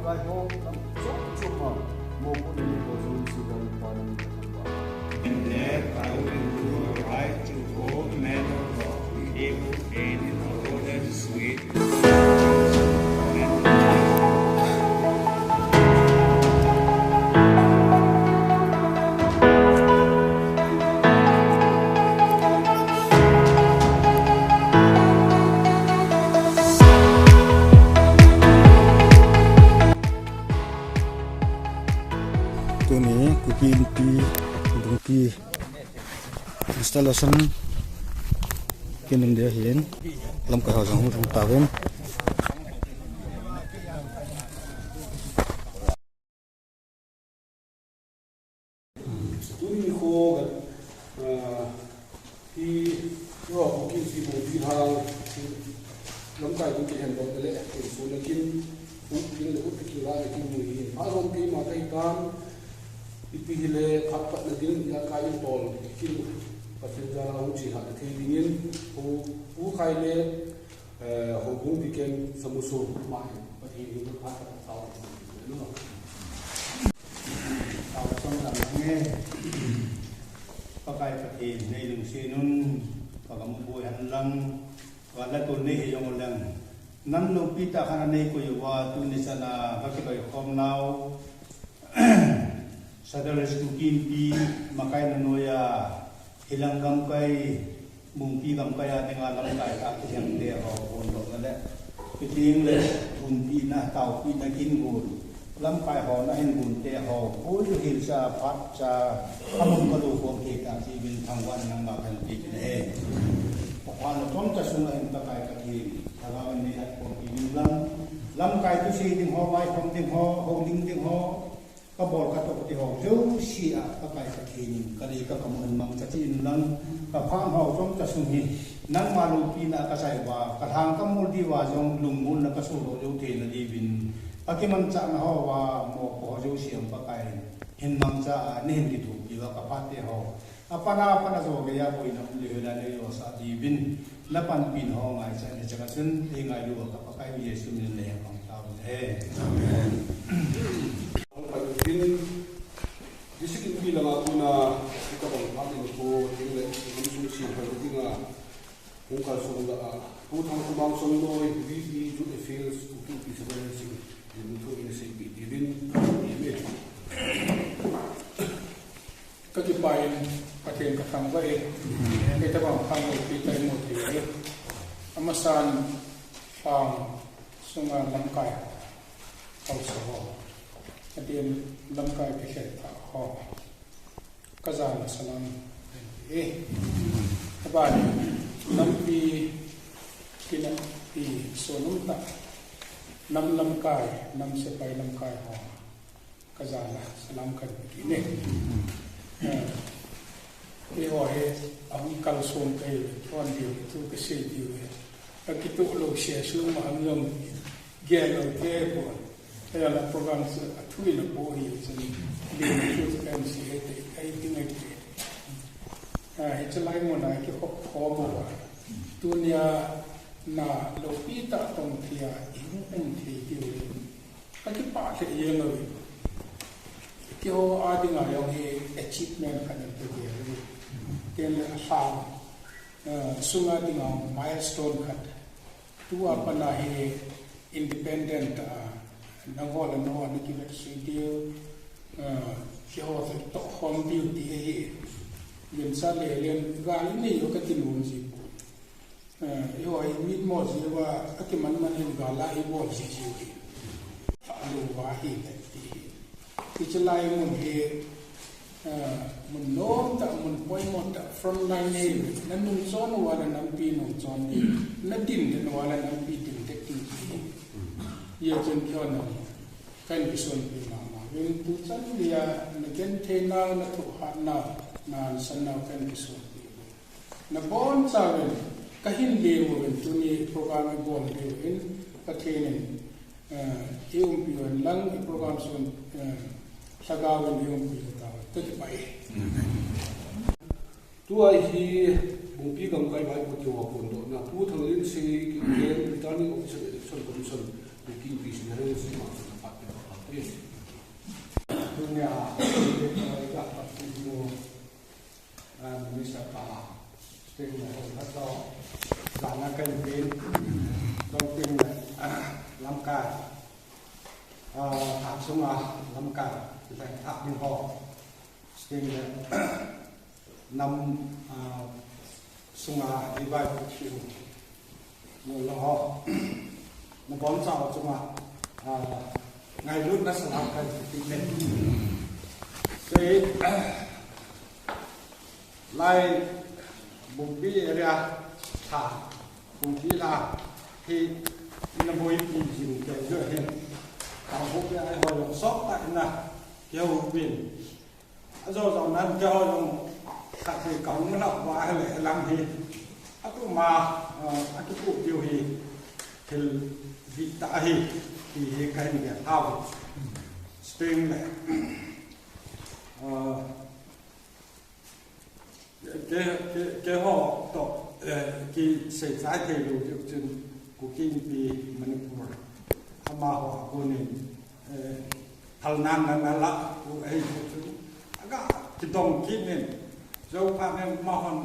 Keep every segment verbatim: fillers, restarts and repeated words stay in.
I hope lam chom chom a mopo ni ni ko jong si dan pa ni ka thang ba. And that I will do a right to all manner of evil in accordance with Tuni Kuki Inpi Bungpi installation kin um dia hin lamkai ho jong hung tauvin. Tuni kho, ah, hi, ro, Kuki Inpi Bungpi hang, lamkai Kuki hen bol le, kin sun le kin, u, kin le u, kin la le kin mu hi. Pha lom keima kai kan, ipi hile, khat pat na ding, ya kai in tol, kin, Pathen jal a hung chi ha thei dingin, u, u khai le, Eh, houbung deacon samusu mai, Pathen in phat ka tao. Tao song lam nge. Pakai Pathen nei lungset un, pagam boi han lang, wala tol nei he jong lang. Nam lopi tah khat nei koi uva, tuni chan a, ka kiloi khom nau. Sadar Kuki Inpi, makai na noia, hilang gamkai, Bungpi gamkai a dinga lamkai a kiheng te ho, kon lo na le. Kiting le, Bungpi na, Taupi na kin gun. Lamkai ho na hin gun te ho, bui hil cha, phat cha, amun ka lu kon ke ta, ti bin thang wan nang ma kan pi ne. Pakwan lo tom cha sung a hin ka kai ka kin. Thalawan ni hat kon pi ning lang. Lamkai tu si ding ho, vai khom ding ho, ho ling ding ho. Ka bol ka toh ti ho jouse a, Pakai Pathen in, ka lei ka kam un mang ka ti in lang, ka phang ho jong ka sung hi, nangma loupina ka chai uva, ka lhang ka mol diuva jong lungmolna ka sodoh jou thei na diuvin, ka kimanchahna ho uva, mopo ho jouse a Pakai in, hin mangcha a, nei hin kithopi uva, ka phat te ho. Apan apan a jo geiya boina um le hela le jo sa diuvin, na panpina ho ngaichat na chang a chun, ei ngailu a ka Pakai u Jesu min in lei hepang tau hen. Amen. Hung pai u tin, District Inpi langa kona, ka bang phat in ko, tin le, hung sung chin pai u tin a, hung kalsong la a, Pu Thangkhomang Songnoi, V P Youth Affairs, Kuki Inpi Seven Sing, din thu in seipeh diuvin, amen. Ka kipah in Pathen ka thangvah e. Kei tabang khang loupi ka imu thei e. Amasan lhang sunga lamkai haosa ho. Atin lamkai kikhen thah ho. Ka jana salam e. Aban lampi kina pi sonum ta. Nam lamkai, nam sepai lamkai ho. Ka jana salam kan kine. Eh, eiho hi, ahung kalsong kahi, thon diu, thu kasei diu hi. Ka kitoh lou sia suma hung jong, gel lou te po. Kaya la program chu, athui na po hi, chun, di na chu kan si he te, kai ting ai te. Ah, hiche lai muna kikhop khom uva. Tunia na loupi tah tong thei a, i hung um thei diu hi. Ka kipah lheh jeng uve. Keiho a dinga jong hi achievement khat in ka gel uve. Ken le alhang, eh, sunga dinga milestone khat. Tua pat a hi independent, ah, nangho le nangho na kivet sui diu, ah, keiho toh khom diu ti hi. Len sa le len gal i nei u ka ti nom ji poi. Eh, eiho hi mitmo jeh uva, akiman man hin gal a ibol ji ji u hi. Pha lou uva hi, ti hi. Hiche lai mun hi, eh, mun nom tah, mun poimo tah, front line hi, na nungchon uva le nampi nungchon hi, na dindet uva le nampi dindet ding hi. Hijeh chun keiho na, kahin kisonpi mama. Vin tuchan lia, na genthei nau, na thohhat nau, na hansan nau, kahin kisonpi. Na bonchauvin, kahin lem uvin tuni program ibol diuvin, Pathen in, eh, eiumpi uhen lang, i program sun, eh, lhagao in eiumpi u tahen. Ka kipah e. Tua hi, Bungpi gamkai vaipo teho phondohna, Pu Thanglinsei, Returning Officer Election Commission, Kuki Inpi Seven Sing, ma, na phat. Tunia, ah, Minister pa, Spring na ho, ato, jana kan tin, tong tin, ah, Lamka, ah, Thak sunga, Lamka, kita thak ding ho, Spring na, nam, ah, sunga, ibai, Spring. Mo lo ho. Na bon sa ho chunga, ah, ngailutna salam kan ti ne. Sei, lai Bungpi area tha, Bungpi la hi na boipi jing ke jo hin. Ka Bungpi ai ho jong sok ta na ke ho pin. Ajo jong nan keiho jong khat hi kahung na va hile lang hi. Atuma, ah, akipu tiu hi thil di ta hi, hi, hi kahin ge thau. Spring le, ah, ke, ke, keiho to, eh, kisei chai thei lou diu chun Kuki Inpi Manipur. Amaho a konin, eh, Phalnan na na la, u ei chu chu. Aga, kidong kit nin. Zo pha nin ma hon,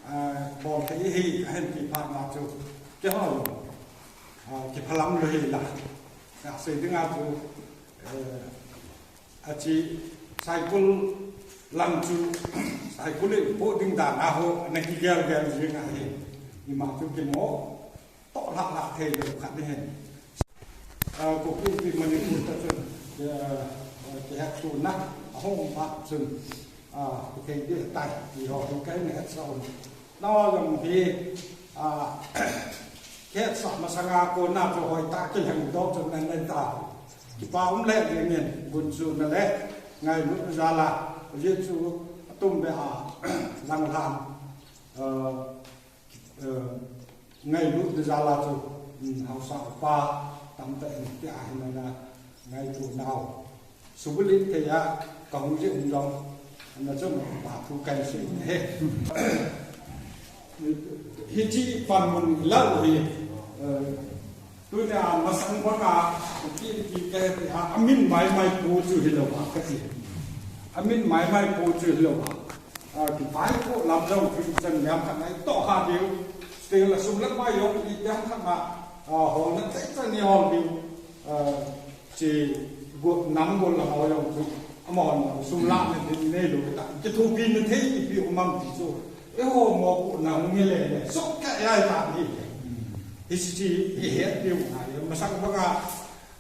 ah, bol thei hi, ahin ti pha ma chu. Keiho lo. Ah, kiphalam lo hi la. Ka sei ding a chu, eh, achi, Saikul lang chu, Saikul in po ding dan a ho, na kigel gel jing a hi. Ima chu kimo, to la la thei lo khat ni hin. Ah, Kuki Inpi Manipur ta chun, ah, ah, kihetuna, ahung phat chun, ah, kithei ding tai, ti ho, kahin hetsa un. Nao jong hi, ah, hetsa masanga kona chu hoitah kilheng doh chun nan len ta. Kipa um le ding in, gunchu na le, ngailutna jal a, ajeh chu atum be a, lang lang, ah, Eh, ngailutna jal a chu, mm, haosa upa tamtah in tia hin ana ngaito nau. Subulhit thei a kahung jeh um jong, ana chu pa thu kan sei he. Hiche panmun lau hi, eh, Tunia masang banga, Kuki Inpi kahe tia, amin maimai po chu hilou a kati. Amin maimai po chu hilou a. Ah, kivaipoh lam jong chu ichan niam khat nai toh kha diu. Sting la sum la pai jong ichan khat ma, ah, holna thei chan ni hol diu. Ah, Chi gu-, nam gol la ho jong chu, amahon sum la ne din nei lou ta. Kithopi na thei ipi um am ti chu. Eiho mo ko na hung nge le le. Sok ka ya ta ni. Hiche hi het diu na, masang banga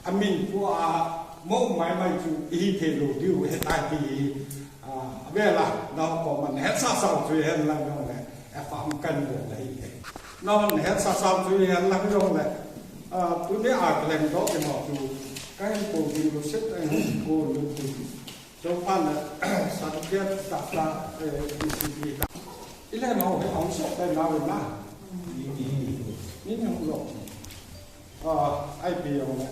amin pu a mo maimai chu hithei lou diu he ta ti. Ah, avela, nao ko man hetsa sa chu hen lang jong le. Afa um kan le le. Nao man hetsa sa chu hen lang jong le. Ah, tunia kilheng doh ding ho chu, kahin kou ding lou set, kahin kou lou ding. Chuphat le, certificate tah tah, eh, D C P tah. Ile nao, hung soh tai nao na. Ni, ni hung lou. Ah, I P jong le,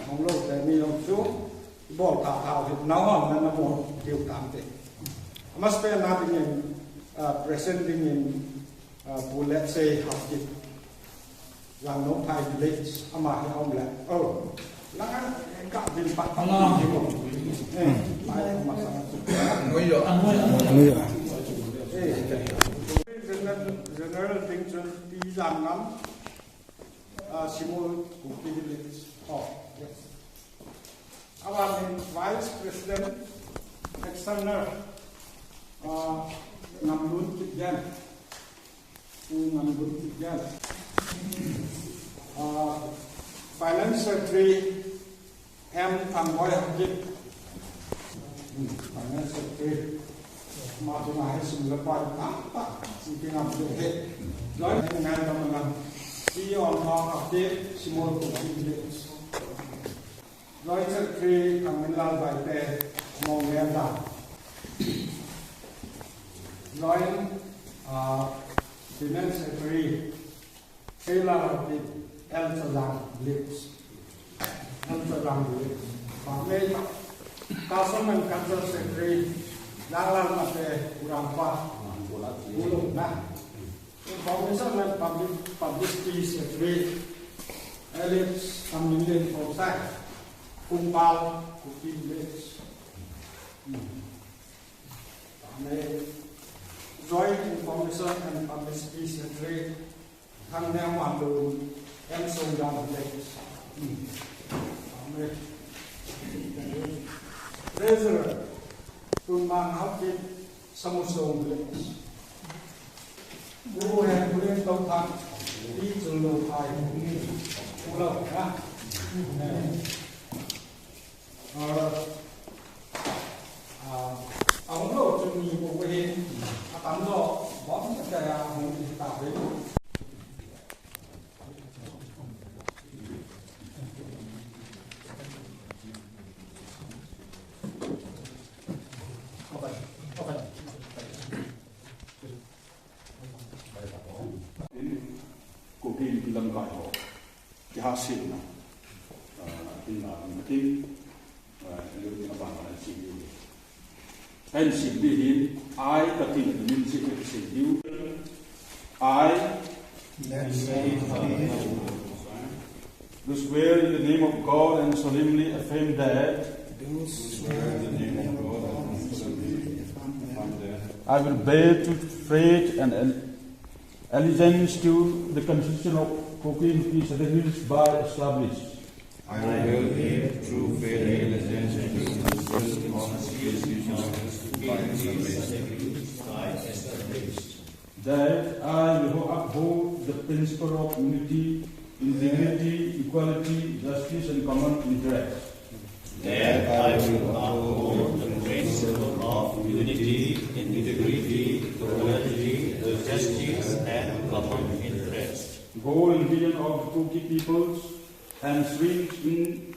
hung lou te ni jong chu, bol tha tha hi, nao hon na, na bol diu tam te. Amasapen na dingin, ah, present dingin, ah, Pu Letsei Haokip. Jangnomphai village, ama hi aum le. Oh, langa ka bin pat pa na hi mo. Eh, pai ma sa. Noi yo, a noi, a noi. Noi yo. Eh, General, General Ding Chun Pi Jangam, ah, Shimol Kuki village. Oh, yes. Our Vice President, External, uh, Ngamlun Kipgen. Pu Ngamlun Kipgen. Uh, Finance Secretary, M Thangboi Haokip. Hmm, Finance Secretary. Ama chunga hi sum le pai tamtah, sum kingam ding ahi. Joint Secretary Ngai Dam Nang, Pi Onmang Haokip, Shimol Kuki Village. Joint Secretary Thangminlal Baite, Monglendan. Joint, ah, Finance Secretary, Sheila Haokip, L Chajang Village. L Chajang Village. Pamei, Custom and Culture Secretary, Langlal Mate, Urampa, Ulung na. Information and Public, Publicity Secretary, Alex Kamminlin Khongsai. Kumpal, Kuki Village. Hmm. Amen. Joint Information and Publicity Secretary, Thangneo Manlun, M Songdal Village. Hmm. Amen. Treasurer, Tunmang Haokip, Samusong Village. Pu Hen Pu Len Tou Thang, Pi Chun Lo Phai, Pu Lo, ha? Ah, ah, ahung lou chu ni ko ko hin, atam lou, bom ta ya hung ta ve. In Kuki Inpi lamkai ho, kihasetna, ah, in la, in la, ah, in la, in la, in la, in la, I kati na min si ka sei diu. I do swear in the name of God and solemnly affirm that Do swear in the name of God and solemnly affirm that I will bear true faith and al-, allegiance to the Constitution of Kuki Inpi Sadar Hills by established. I will give true faith and allegiance to the Constitution of the United States. That I will uphold the principle of unity, integrity, equality, justice, and common interest. That I will uphold the principle of unity, integrity, equality, justice, and common interest. Goal and vision of the Kuki peoples and strength in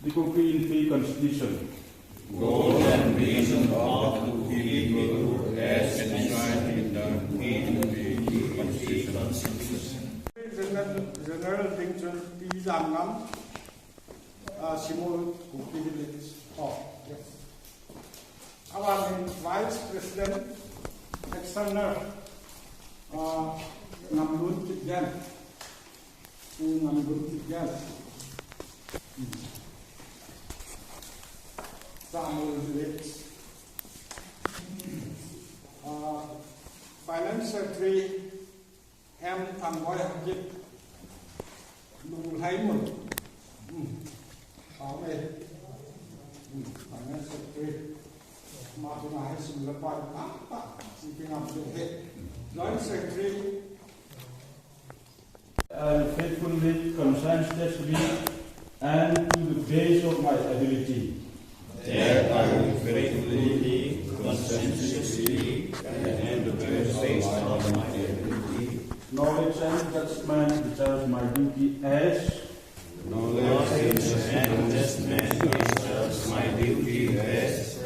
the Kuki Inpi Constitution. Goal and vision of the Kuki people as enshrined in the Kuki Inpi Constitution. General, General Ding Chun Pi Zangam, uh, Simul Kuki Village. Oh, yes. Our Vice President, External, uh, Ngamlun Kipgen. Pu Ngamlun Kipgen. Samuel Village. Uh, Finance Secretary, M Thangboi Haokip, Lunglhaimun. Hmm. Pao me. Hmm. Finance Secretary. Ma tu na hai sim la pa ta ta. Si pe ngam tu he. Joint Secretary. I will faithfully, conscientiously, and to the best of my ability. That I will faithfully, conscientiously, and to the best of my ability. Knowledge and judgment discharge my duty as. Knowledge and judgment discharge my duty as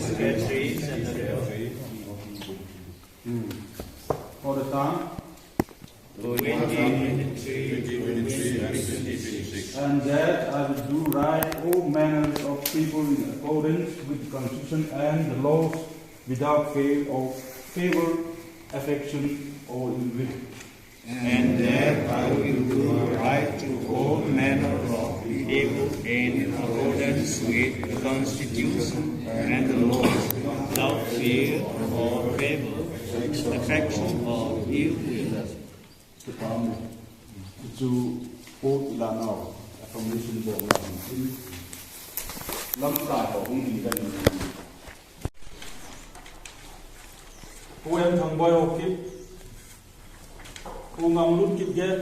Secretary. Hmm. For the time. Twenty twenty-three, twenty twenty-six. And that I will do right all manners of people in accordance with the Constitution and the laws without fail or favor, affection or ill will. And that I will do right to all manner of people in accordance with the Constitution and the laws, without fear or favor, affection or ill will. Kipa ume. Hichu oath ilah nau, affirmation bol nau hin. Lamkai ho hung ding kahi. Pu M Thangboi Haokip, Pu Ngamlun Kipgen,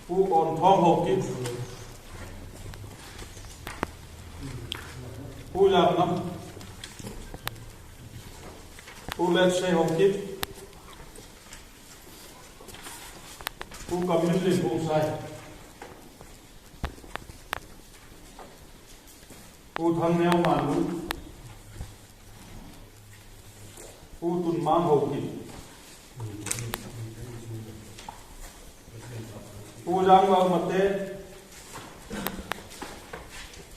Pu Onthong Haokip, Pu Yamnam, Pu Letsei Haokip, Pu Kamminlen Khongsai, Pu Thangneo Manlun, Pu Tunmang Haokip, Pu Janglal Mate,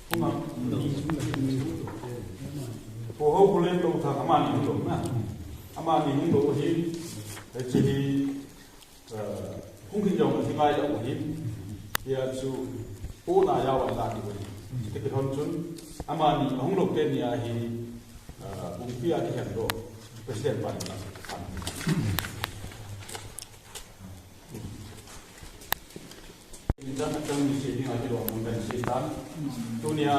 Pu Ngam, Pu Hou Pu Len Touthang, amani hung lou na, amani hung lou hi, hiche hi, eh, hung hin jong ahi ngai lou hi, hia chu, Kona jao a la ti bou. Chutah kilhon chun, amani ahung lou teni a hi, ah, Bungpi a kikhen doh, President pa in a. Injan atang ni se ding a kilom mong dan se tan. Tunia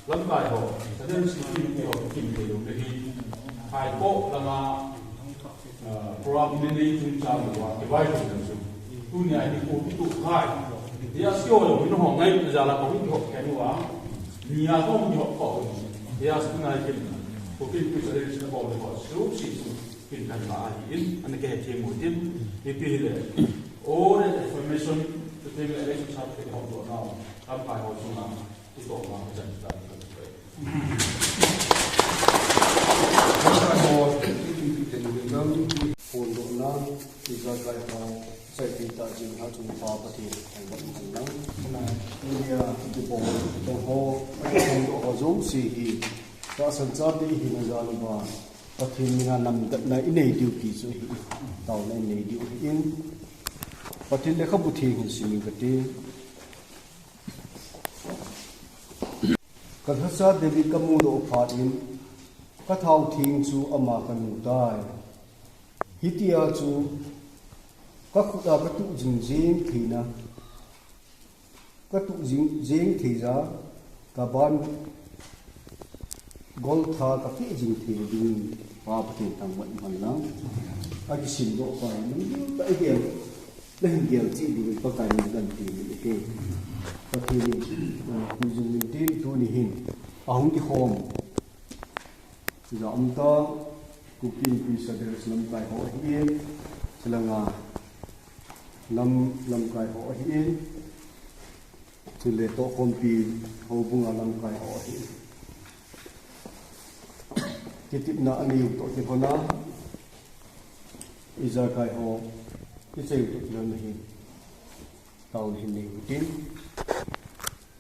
lamkai ho, Sadar Hills Kin Pi ho kin pe lou hi. Hai po lama, ah, program ni ni chungchang uva, kivai chungchang chu. Tunia hi ko tu khai. Dia sio lo min ho ngai na jala ko ho ken uva. Nia ko ho ko. Dia sio ngai kin. Ko kin pi Sadar Hills na ko ho. Su si su. Kin kan ma ahi in, ana ke he thim u tin, ipi hile. All the information, to take the election chart, ke hom doh nau, kam kai ho sunga, i to ma, jan ta, jan ta. Kam kai ho, i pi pi ten u nang, hom doh nau, i jan kai ho, sai pi ta jing ha chung pa pa ti, ai ba jing nang. India, i bo, i to ho, i hom doh ho jong si hi, tahsan chate hi na jal ba. Pathen mina namdetna i nei diu pi chu hi, taona i nei diu hi in. Pathen lekhabu theng hin sim in kati. Ka lhacha David ka mudoh phat in, ka thao theng chu ama ka nu tai. Hitia chu ka khut a ka tuh jing jing theina. Ka tuh jing, jing thei ja, ka ban gol tha ka pe jing thei ding, Pa Pathen thangvah in man lang. A kisim doh pa in, nang ding ka i gel, na hin gel chi ding, Pakai min kan ti min e. Pathen in, eh, pu jung min tin tuni hin, ahung kikhom. Chu ja um ta, Kuki Inpi Sadar Hills lamkai ho ahi in, chulanga lam, lamkai ho ahi in, chule tohkhompi houbunga lamkai ho ahi in. Kitepna anei u toh kilhon a, ijakai ho, ichai u toh kilhon a hin, taona hin nei u tin,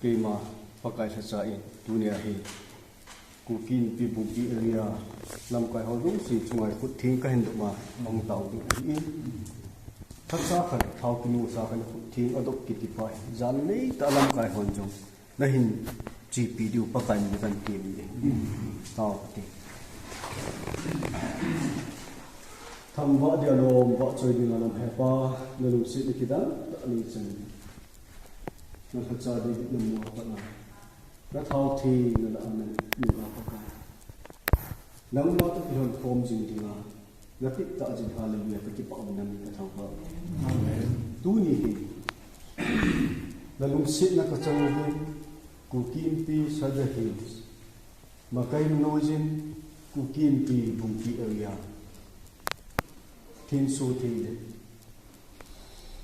keima Pakai lhacha in, tunia hi, Kuki Inpi Bungpi area lamkai ho jouse chunga khut theng ka hin doh ma, hung tao ding ahi in. Thasa khat, thao kinu sa khat khut theng adoh kiti pa hi. Jan nei tah lamkai hon jong. Na hin chepi diu Pakai min kan ti in. Tao ti. Thangvah dia lom, vahchoi dinga lam he Pa, na lungset na kidang tah nei chan. Na lhacha David na mu a pat na. Na thao theng na la a na mu a Pakai. Nangma toh kilhon khom jing dinga, na peh tah jing hallelujah ka kipah u na min ka thangvah. Amen. Tuni hi, na lungsetna ka chang uvin, Kuki Inpi Sadar Hills, Makai Manoijin, Kuki Inpi Bungpi area, thinso thei le,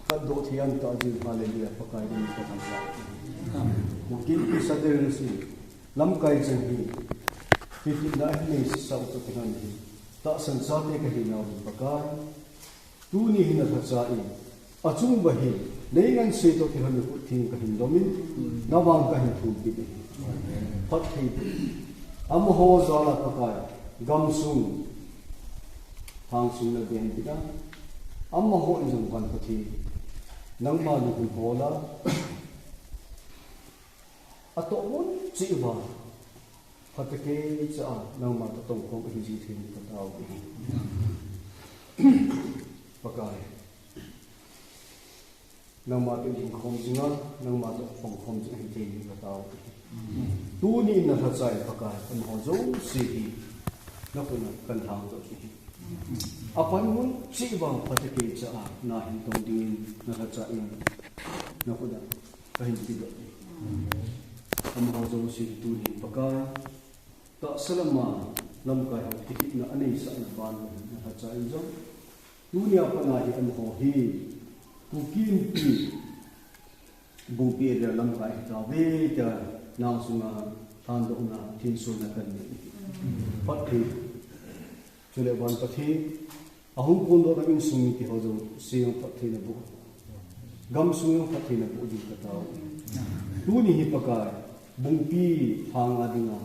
Ka doh thei an tah jing hallelujah, Pakai min ka thangvah. Amen. Kuki Inpi Sadar Hills lamkai cheng hi, kitepna ahi nei sisa u toh kilhon hi, tahsan chate ka hi nau hin Pakai. Tuni hin na lhacha in, achung uva hin, nei ngan sei toh kilhon khut theng ka hin dom in, na vang ka hin thum kit in. Phatthei. Amaho jal a Pakai, gamsung, lhangsung na ben kit a. Amaho in jong Van Pathen, nangma lungkham hol a, atoh mun cheh uva, phatecha a, nangma toh tongkhom ahi jing thei in ka tao u ahi. Pakai. Nangma toh lungkham jing a, nangma toh pongkhom jing ahi thei in ka tao u ahi. Tuni in na lhacha in Pakai, amaho jouse hi, na khut a kan lhang doh u ahi. Apan mun cheh uva phatecha a, na hin tong dingin na lhacha in, na khut a ka hin pedoh e. Amaho jouse tuni Pakai, tahsa lama lamkai ho kitepna anei sahna ban na lhacha in jong. Tunia pat a hi amaho hi, Kuki Inpi Bungpi area lamkai hi tave tia, nang sunga lhandohna, thinsona kan nei. Phatthei. Chule Van Pathen, ahung kondoh na insung mite ho jouse jong phatthei na boh. Gamsung jong phatthei na boh ding ka tao. Tuni hi Pakai, Bungpi lhang a dinga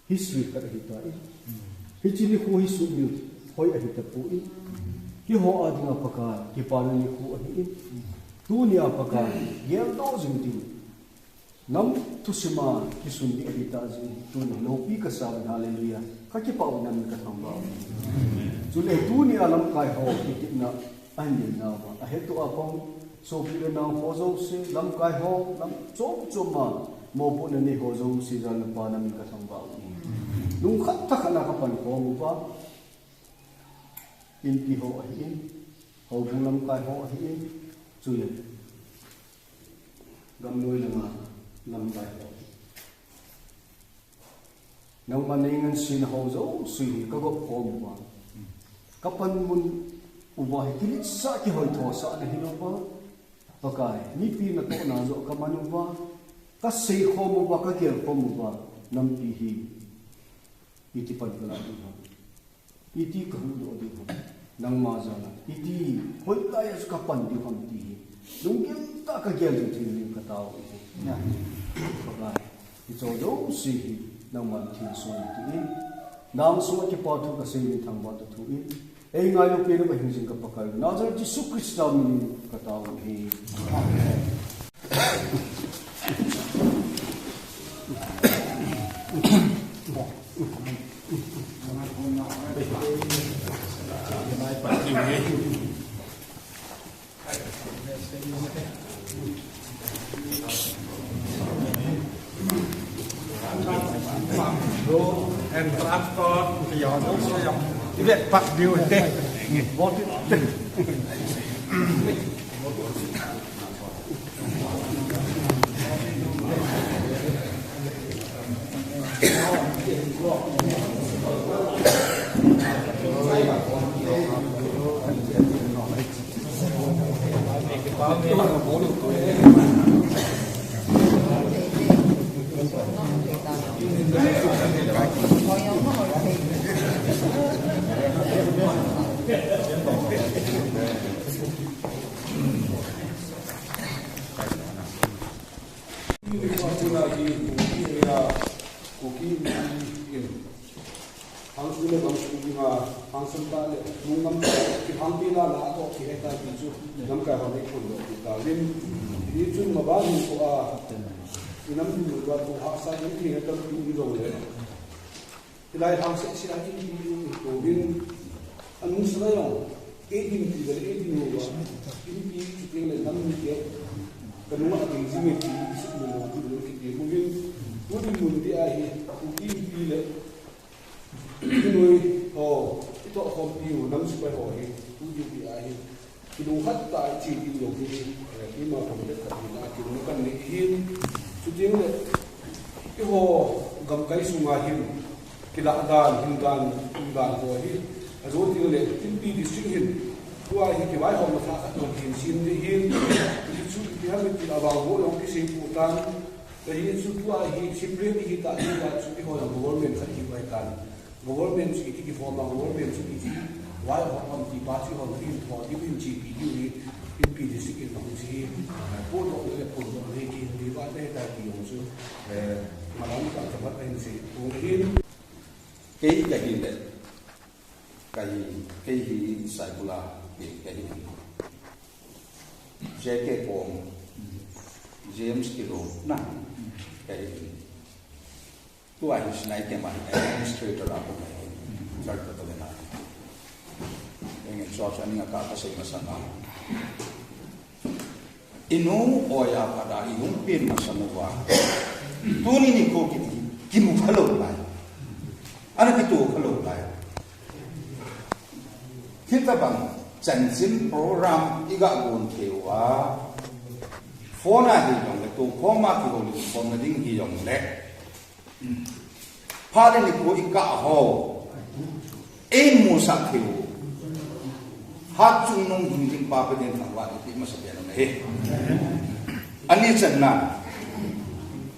history khat ahi tan. Hiche nikho hi sumil hoi ahi tapon. Keiho a dinga Pakai, kipana nikho ahi in. Tunia Pakai, geldoh jing ding. Nam thusima kisun ding ahi tah jeh in, tuni loupi kasa uvin, hallelujah. Kakipah u, namin kathangvah u. Chule tunia lamkai ho kitepna ahin nei nauva, ahetuva pang, sopi le nao ho jouse, lamkai ho, lam chom chom a mopohna nei ho jouse, jalpa namin kathangvah u. Nung khat thakhat a kapan khom uva, inpi ho ahin, houbung lamkai ho ahin, chule gamnoi langa lamkai ho. Nangman nei ngansena ho jouse hi kagop khom uva, kapanmun uva hi kiletsah kihoithosah nahi uva, Pakai, mipi natohna joh kaman uva, kasei khom uva, kagel khom uva, nampi hi iti pan kalah ding ham, iti kahuhdoh ding ham, nangma jal a iti hoilai a chu kapan diu ham ti hi lunggil tah a kagel ding thil ning katao u ahi. Pakai, hiche jouse hi nangman thilsoh in tin, nang sunga kipa thu kasei in thangvah toh thu in, eingailu peh uva hing jing ka Pakai, Nazareth Jesu Christa minin katao u ahi. Amen. Road and transport, Hangsan le gamsung dinga, hangsan tah le, nung ngam tah le, kihangpi lala a toh kihe tai ti chu, lamkai hon eiphon doh kit tauvin. Hichun maban hinkho a, inam ding uva thu hahsa ding thil tampi um jongle, hilai hangset set a inpi ding hitouvin, anung sanga jong, eidinpi le eidin uva, inpi chuteng le nam mite, kanung a ding jing e ti, isei nom nom ding kiti uvin, tu dinmun dia hi, Kuki Inpi le Inpi noi ho, itoh khompi u nam sepai ho hi, tu dinpi a hi, kilungkhat tah a iche diu jong hi, eh, keima khom le khat hina kilung kan nei ahin, chuteng le, eiho gamkai sunga hin, kilah dan, hing dan, um dan ho hi, ajo teng le, Inpi District hin, tua hi kivaihom masat khat jong hin sem ding ahin, hichu ipi ham itile avang ho jong kisei pou tan, Kahi chu tua hi separate hi ta hi ta chu eiho jong government khat hi pai tan. Government chu iti kiform a government chu iti vaihom ham ti pa chu eiho hin tho ding in chepi diu hi Inpi District in hung chi hi. Pu doh le pu doh le ki hi va te ta ki jong chu, eh, malam ka ka bat in chi pu hin. Kei kahi le. Kahi, kei hi Saikul a, kei, kahi. J K Kom, James Kilo, na, kahi. Tua hi Sinai Kema hi administrator a ko kahi. Jar ka to le na. Eng so sa ni ka ka sei masanga. Inu oya pada ihung pin masang uva. Tuni nikho kiti kimu khalou lai. Ana kitu khalou lai. Hitabang chanchin program iga gon thei uva. Phone a hi jong le tu khoma kihoulim khom na ding hi jong le. Phat le nikho ikah ho. Eimusah thei u. Hatchungnung hung ding pa Pathen thangvah in ipi masa pen ahi. Ani channa.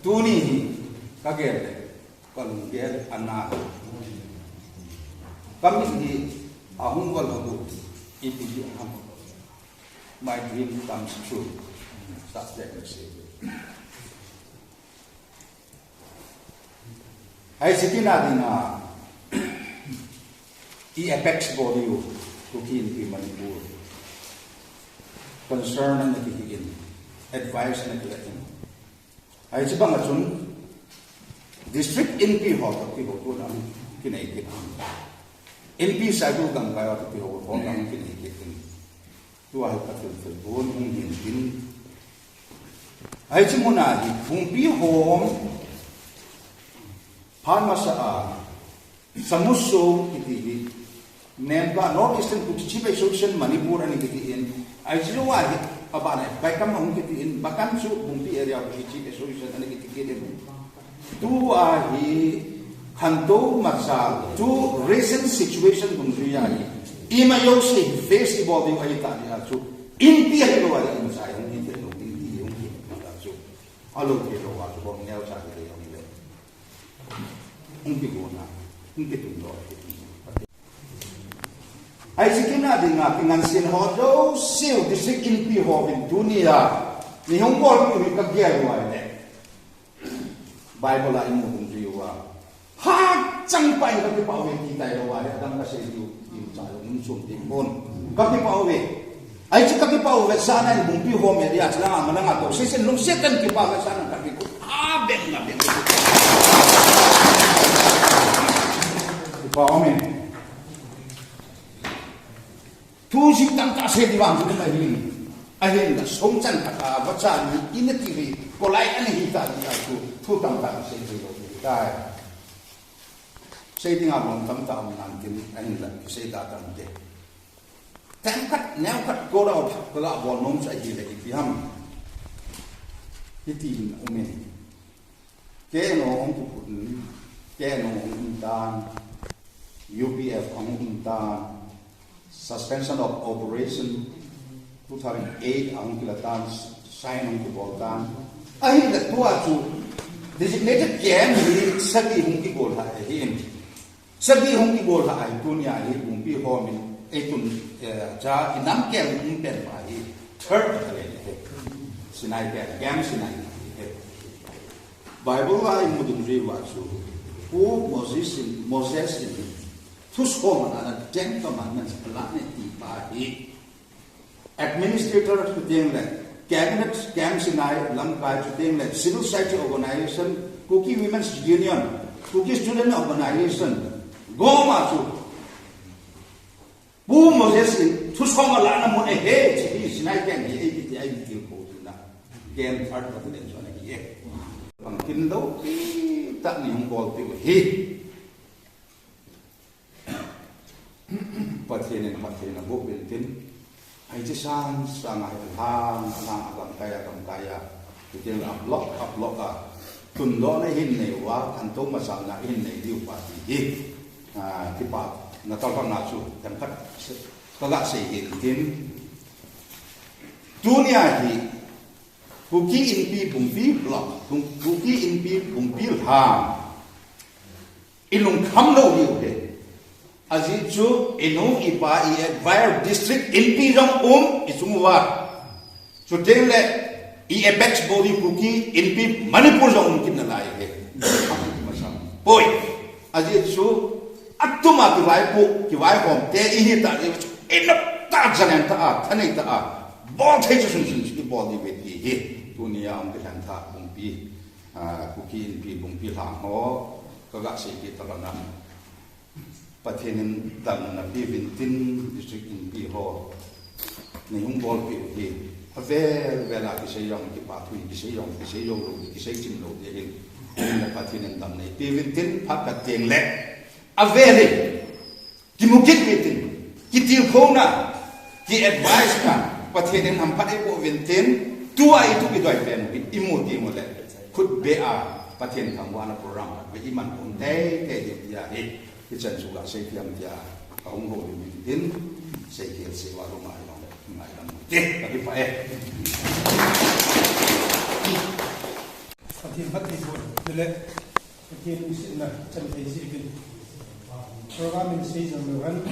Tuni hi kagel le. Kalunggel ana. Kamit hi ahung val ho ipi ham. My dream comes true. Subject message. Hai siti na dinga i apex body u, Kuki Inpi Manipur. Concern na kihi in, advice na kila in. Ai chi bang a chun district N P ho to ki ho tu lam ki nei ki. N P Saikul Gamkai ho to ki ho ho lam ki nei ki. Tu ai ka tu tu bon hung hin tin. Ai chi muna hi Bungpi hom phan masa a Samuso kiti hi, member North Eastern Kuki Chief Association Manipur ani kiti in, ai chi wa hi, abana, bai kam hung kiti in, bakam chu Bungpi area Kuki Chief Association ani kiti kiti in. Tu a hi, khanto masa, tu recent situation dungjuia hi, ima yo se face i bol diu ahi ta ni a chu, N P ahi lo a hi, in sai hung hi te lo, N P hung hi ta chu. Alo te lo a chu, bom neo cha hi te hung le. Hung kigona, hung kitun doh, hung kitun doh. Ai chi kina dinga, kingansena ho jouse u, district N P ho vin tunia, ni hung bol tu hi ka gel uva le. Bible a i mu dungjuiya. Hachang pa in ka kipah uve ti tai lo uva le, adang ka sei diu, diu cha lo, um sum ding pon. Ka kipah uve. Ai chu ka kipah u vetsahna in Bungpi hom area chu langa mananga to. Sesen lungset in kipah vetsahna ka kiku. A beng na beng. Kipah u me. Thu jing tah tah sei di vang chu ahi. Ahin la song chan khat a vacha ni in a ti ri. Kolai ani hi ta ni a thu. Thu tam tah sei di lo tai. Sei dinga bang tam tah um nan tin ahin la sei ta tam te. Teng khat, neo khat, go out, ka la bol nom chu ahi le ipi ham. Hiti hin um in. K N O ahung kiphut in, K N O ahung um tan, U P F ahung um tan, Suspension of Operation two thousand eight ahung kila tan, sign ahung kibol tan. Ahin la tua chu designated camp hi sagi hung kibol ha ahin. Sagi hung kibol ha ahi tunia hi Bungpi hom in eitun, eh, cha inam kem um pen pa hi third battalion hi. Sinai kem, kem Sinai hi. Bible a i mu dungjuiya chu Pu Moses in, Moses in thusoma na Ten Commandments a la ne ti pa hi. Administrator chuteng le, Cabinet, Camp Sinai, lamkai chuteng le, Civil Society Organization, Kuki Women's Union, Kuki Student Organization, goma chu, Pu Moses in thusoma lana mun ahi, chi hi Sinai Camp hi, A P T I hi, ko tu na. Camp third battalion chu ana hi e. Pang kin lo, pi, tak ni hung bol pi hi. Pathen in Pathen a bu bil tin, ai chi sang sang ai lang, lang a gamkai a, gamkai a, ti tin a block, a block a, tun lo na hin nei uva, kan to ma sang na hin nei diu pa ti hi, a, ti pa, na tal pa na chu, kan kat, ka ga sei hin tin, tunia hi, Kuki Inpi Bungpi block, Bung-, Kuki Inpi Bungpi lhang, i lungkham lou diu hi. Ajeh chu, i nu, i pa, i advisor district Inpi jong um, i chung uva. Chuteng le, i apex body Kuki Inpi Manipur jong um kit nalai hi. Poi. Ajeh chu, atuma kivaipo, kivaihom te i hi ta diu chu, i nop ta, janen ta a, thanei ta a, bol thei chu sunsun chu i bol diu ve ti hi. Tunia um kilhen tha Bungpi, a, Kuki Inpi Bungpi lhang ho, ka ga sei kit ta lou na. Pathen in damna pe uvin tin district Inpi ho. Nei hung bolpeh u hi. Avel vel a kisei jong kipa thu, kisei jong, kisei jou lou, kisei chim lou ding ahin. Pathen in damna pe uvin tin phat khat teng le. Avel in. Kimu kit uvin tin. Kitilkhouna. Ki advice na. Pathen in hamphat eiboh uvin tin. Tua i thu kidoi pen u hi. I mu ding u le. Khut beh a. Pathen thangvahna program khat vei i man um tei tei ding tia hi. Hichan chu ga sei thiam tia, ka hung houlim in tin, sei khel sei va lo ngai long, ngai lam te, ka kipah e. Pathen phatthei boh, le, Pathen lungsetna, chan thei jeh uvin. Program in sei jom lou hen,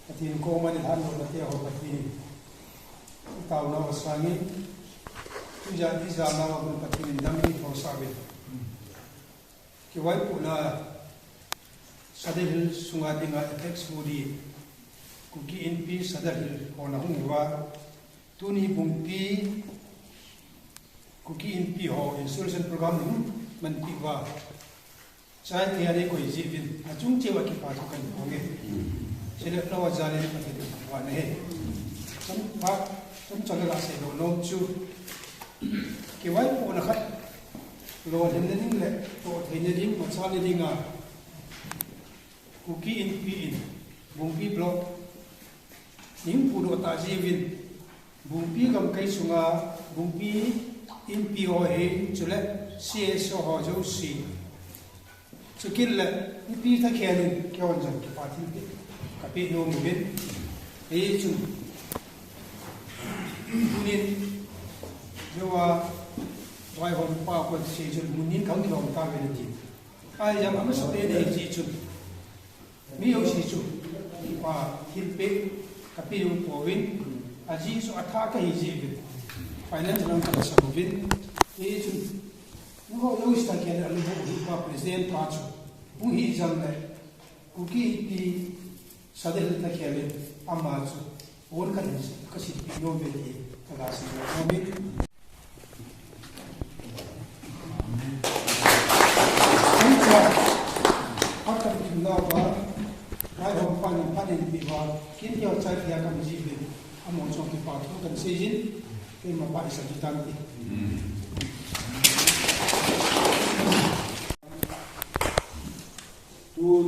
Pathen koma i lhan louna te ho Pathen in, i taona u sangin, i ja, i ja nau a Pathen in dam in i thosah uvin. Kivaipohna Sadar Hills sunga dinga apex body Kuki Inpi Sadar Hills hon ahung uva, tuni Bungpi Kuki Inpi ho installation program hung manpi uva, chai thei a nei koi jeh uvin, achung cheh uva kipa thu kahin phong e. Chule lou a jal in Pathen thangvahna ahi. Chomcha, chomcha la gasei nom chu, kivaipohna khat lolhinna ding le toh theina ding, machal na dinga Kuki Inpi in Bungpi Block hung pudoh tah jeh uvin, Bungpi gamkai sunga Bungpi Inpi ho hi, chule C S O ho jouse, chukit le mipi thakhel in keihon jong kipa thilpeh kapeh nom uvin. Hichun tunin jouva vaihompa kon sei chun mun nin kahung kilhom tauve nati. Ahijeh a amasapen in hiche chun mi jouse chu kipa thilpeh kapeh nom pouvin, ajeh chu athah kahi jeh uvin, finance lang kamasang uvin. Hichun, hung ho jouse thakhel in alungmoh u hipa president pa chu hung hijong le, Kuki Inpi Sadar thakhel in ama chu pon kahin, kahin peh nom uve ti kagasei nom e. Chomcha, atam thim nauva, vaihompan phatthei peh uva, kin keo chai thei a kaum jeh uvin, amaho chunga kipa thu kahin seijin, keima phat isah ji tante. Tun,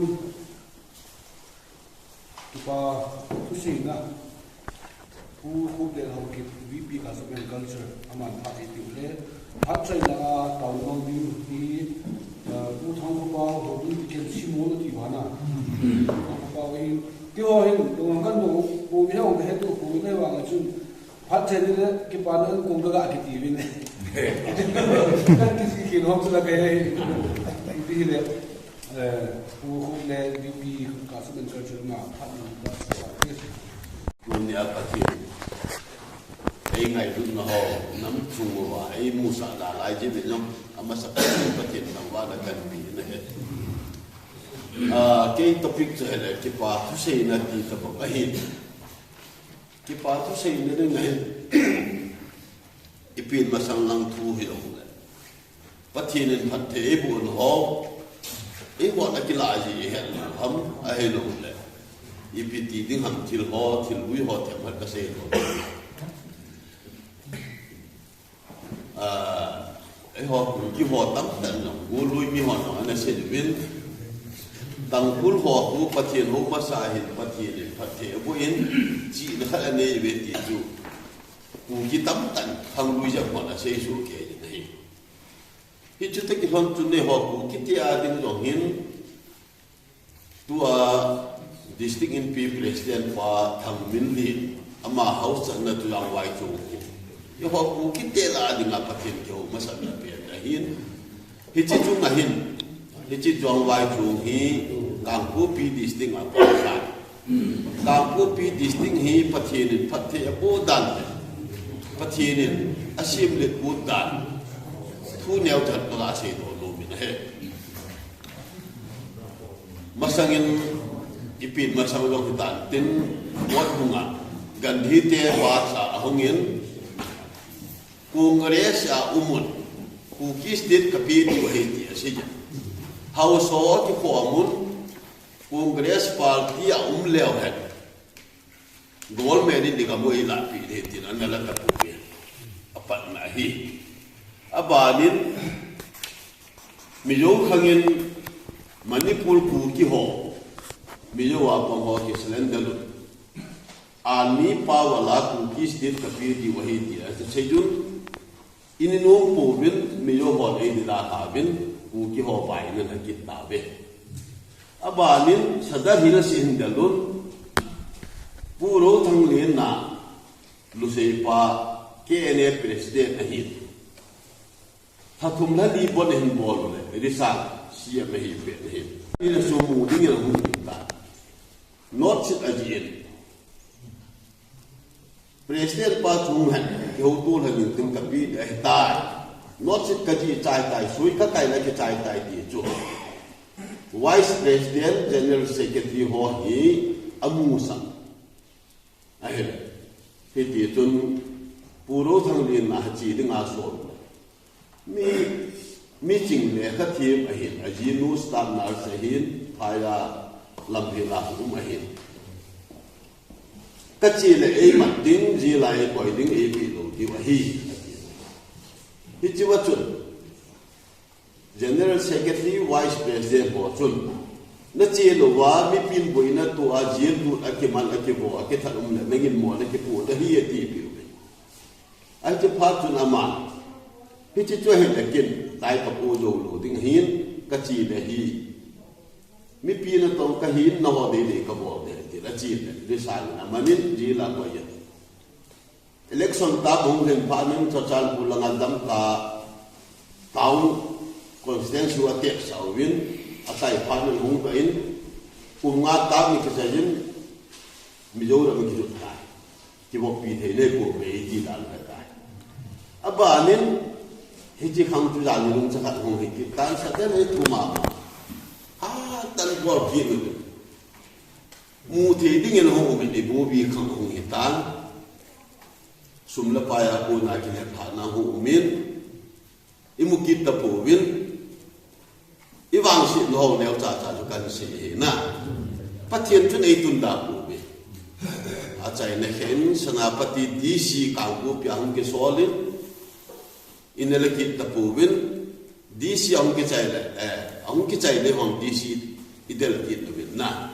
kipa thuseina, Pu Khuplen Haokip, V P Khasi Culture, aman phat eitiu le, phatchaina a taona mang ding hi, eh, Pu Thangkhopao Haokip, Pu Thangkhopao hi, keiho hin, tong kan dong, pu mi hao, he tu, pu mi vang chun, phatchaina le, kipana kong kaga kiti uvin. Kan kiti kit nom chu la kahi, kiti le. Eh, Pu Khuplen V P Khasi Culture ma phat ni ta sa. Tunia Pathen, eingailutna ho, nam chung uva, eimusah nalai jeh uvin jong, amasa Pathen, Pathen thangvahna kahin pe ahi. Ah, kei topic chu hile, kipa thuseina ti tabang ahi. Kipa thuseina ding ahi. Ipi masang lang thu hilou le, Pathen in phatthei eiboh ho, eibohna kilah ji ihet lou ham, ahilou le, ipi ti ding ham, thil ho, thil lui ho, themkhat kasei lou. Ah, eiho Kuki ho tamtah in jong, golui mi hon jong ana sei uvin, Tangkhul ho khu Pathen hou masa hin Pathen in phatthei aboh in, chihna khat anei uve ti chu Kuki tamtah in khanglui jep hon asei soh kei in ahi. Hichu toh kilhon chun eiho Kuki te a ding jong hin, tua District Inpi President pa Thangminlin, ama hausatna chu Jangvai chung khu, eiho Kuki te lah a dinga Pathen kihou masatna pen ahin. Hiche chunga hin, hiche Jangvai chung hi Kangpokpi District a pang ahi. Kangpokpi District hi Pathen in phatthei aboh dan le, Pathen in asemlet ut dan, thu neocha kaga seidoh nom in ahi. Masangin, ipi masang jong hitan tin, Motbung a Gandhi te pa cha ahung in, Congress a um un, Kuki State kape diu ahi ti asei jin. Haosa kikhom un, Congress party a um leu hen, government in dinga mo eilah pi ding tin ana la tapouve. Apatna ahi. Abanin, Mizo khangin Manipur Kuki ho, Mizo a pang ho kisurrender un, army power la Kuki State kape diu ahi ti asei jin, ini nom pouvin, Mizo hon eidalha uvin, Kuki ho vaina ana kit tauve. Abanin Sadar Hills in dalun, Pu Rothanglen na, Lusei pa, K N A President ahin, lha thum lha li bon ahin bol le, Risang C M ahi pen ahin. Ina sumu dingin ahung ta. Note sheet ajih in, President pa chung hen, kihouto lhon in tin kape ding ahitai. Note sheet kajih chai tai, sui kakai le kichai tai ti chu, Vice President, General Secretary ho hi amusah. Ahile, hiti chun Pu Rothanglen na hache dinga son. Mi, mi ching le kha thiem ahin, ajinu staff nurse ahin, phai a lam hi la um ahin. Ka che le ei mat ding, jail a ei koi ding, ei pe lou diu ahi, ati. Hiche va chun, General Secretary, Vice President ho chun, na che louva, mipin boina tua, jail tut a kiman a kivo, a kithat um le, nangin mo na kipu, na hi ati piu ve. Ahi che phat chun aman, hiche chu ahi le kin, tai ka pu jou lou ding hin, ka che le hi. Mipi natong ka hin, na ho dei dei ka bol ding, ti la che le, resign in amanin, jail a koi e. Election ta hung hin phat in Churachandpur langa Damka town constituency a tep sa uvin, atai phat in hung ta in, kum nga ta ni kichai in, Mizoram kijot tai. Kivoppi thei nei pouve ti dan ka tai. Abanin, hiche khang chu jan ni lungcha khat hung hi kit tan sa te nei thum a. Ha, tan bol kit ni. Mu thei ding in hung um in ibu bi khang hung hi tan. Sum le pai a kona kile phat na hung um in. I mu kit ta pouvin, i vangsetna ho neocha cha chu kan sei hi na. Pathen chun ei tun da pouve. Achaina khen Senapati D C Kangpokpi a hung kisol in, i ne le kit ta pouvin, D C a hung kichai le, eh, a hung kichai le hon D C i del kit uvin na.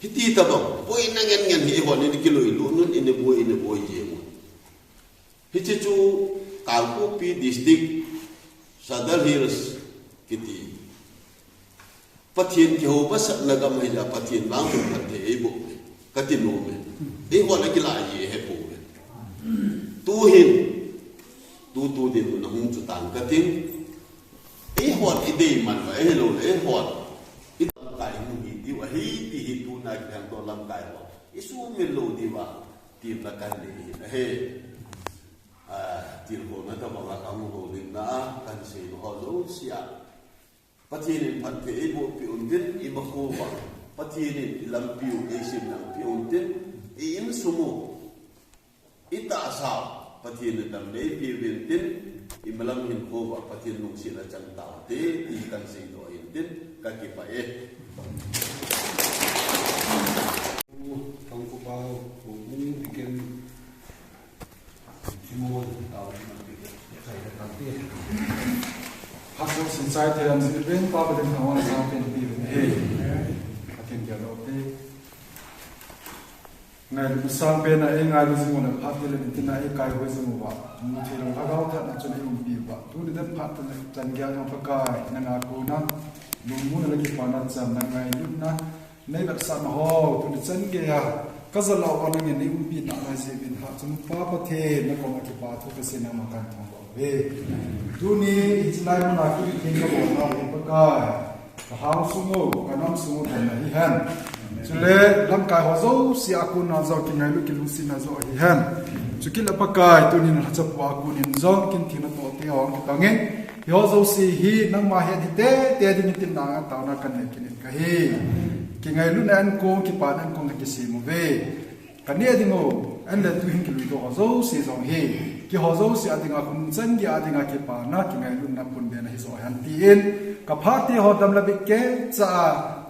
Hiti tabang, boina ngen ngen hi hon i ne kiloi lut un, i ne boi, i ne boi jeng un. Hiche chu Kangpokpi District, Sadar Hills kiti. Pathen kihou masatna gam ahi jeh a Pathen vang chu phatthei eiboh uve. Kati nom e. Eihon akilai ji ahe pouve. Tu hin, tu tu dinmun a hung chu tan katin. Eihon idei man uva, ahilou le eihon. I lamkai hung hi diu ahi ti hi tuna kikhangtou lamkai ho. I sumil lou diuva. Tilna kan nei hin ahi. Ah, tilkhouna tabang a kahung houlimna a, kan seina ho jouse a. Pathen in phatthei eiboh peh untin, imakhou va. Pathen in ilampiu, eisim lampi untin, i insung u. Itahsa u, Pathen in damna eipeh untin, imalam hinkho va, Pathen lungsetna chang taute, ti kan seidoh ahin tin, kakipah e. Tangkhul pau, Houbung Deacon, Timon, tao, Pastor Sinchai, Teram, Zilben, Papa, Deacon, Hawan, Sam, Pen, Pi, Pen, He. Akin, Tia, Lote. Ngailu sang pen a, ei ngailu jing u le phat le intin a, ei kaihoi jing uva. Muthei lou lhagao thatna chun ei umpi uva. Tuni den phat le chan geiya jong Pakai, nanga kona. Lungmonna le kipana channa ngailutna. Nei vetsahna ho, tuni chan geiya, ka jal uva nangin nei umpina lai jeh uvin ha chun Pa Pathen, na koma kipa thu kasei nangma kahin thangvah uve. Tuni, hiche lai muna kipe theng kabolna uva Pakai. Ka hao sung u, ka nam sung u damna hihen. Chule, lamkai ho jouse a kona jong kingailu kilungsetna joh hihen. Chukit le Pakai, tuni na lhachapu a konin jong, kin thina toh te ho kitangin. Hiho jouse hi nangma het hi tete dingin tin nanga taona kanei kit in kahi. Kingailutna ankong, kipana ankong kakisem uve. Kanei ding u, an le tu hin kiluidoh ho jouse jong hi. Keiho jouse a dinga khun chan geiya dinga kipana, kingailutna punbena hijoh hen tin. Ka phat te ho dam le bit keicha a,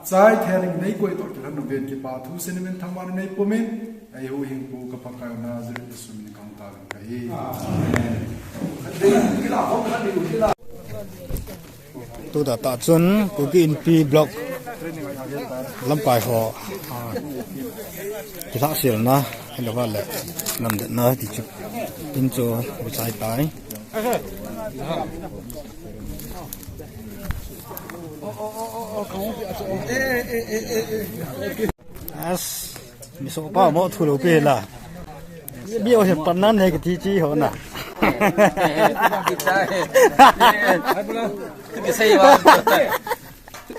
chai thei ding nei koi toh kilhon uvin kipa thu seiyin thangvahna nei pumin. Ei huhhingpu ka Pakai u Nazareth Jesu min in kahung taovin kahi. Amen. Tuta tah chun Kuki Inpi Block lamkai ho, ah, kilhahselna, ahilouleh lamdetna ti chu in chu buchai tai. As, mi sohpa mo thu lou pi la. Mi o hin pan nan he kiti chi ho na. Kisei ba.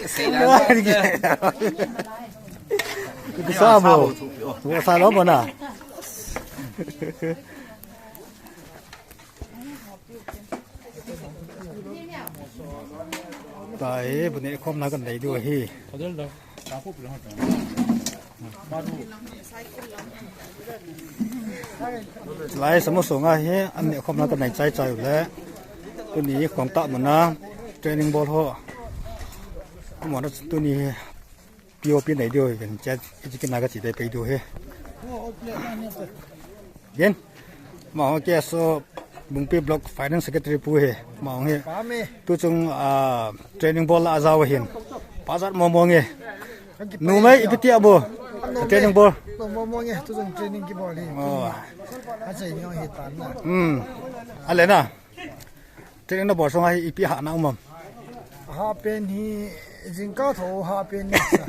Kisei na. Kisa mo. Mo sa lo mo na. Tahi, bu neh khomna kan nei diu ahi. Lai samosa nga hi, an neh khomna kan nei chai chai u le. Tuni kong ta muna training bol ho. Amona tuni P O P nei diu hin chat ichi kina ka chi dai pei diu he. Gen. Ma ho ke so Bungpi Block Finance Secretary pu he. Ma ho he. Tu chung a training bol la a jao hin. Pajat mo mo nge. Numei ipi ti abo. Training bol. Mo mo nge tu chung training ki bol hi. Oh. A chai ni hi tan na. Hmm. Ale na. Training na bol song a hi ipi ha na um am. Ha pen hi jingkah tho ha pen ni sa.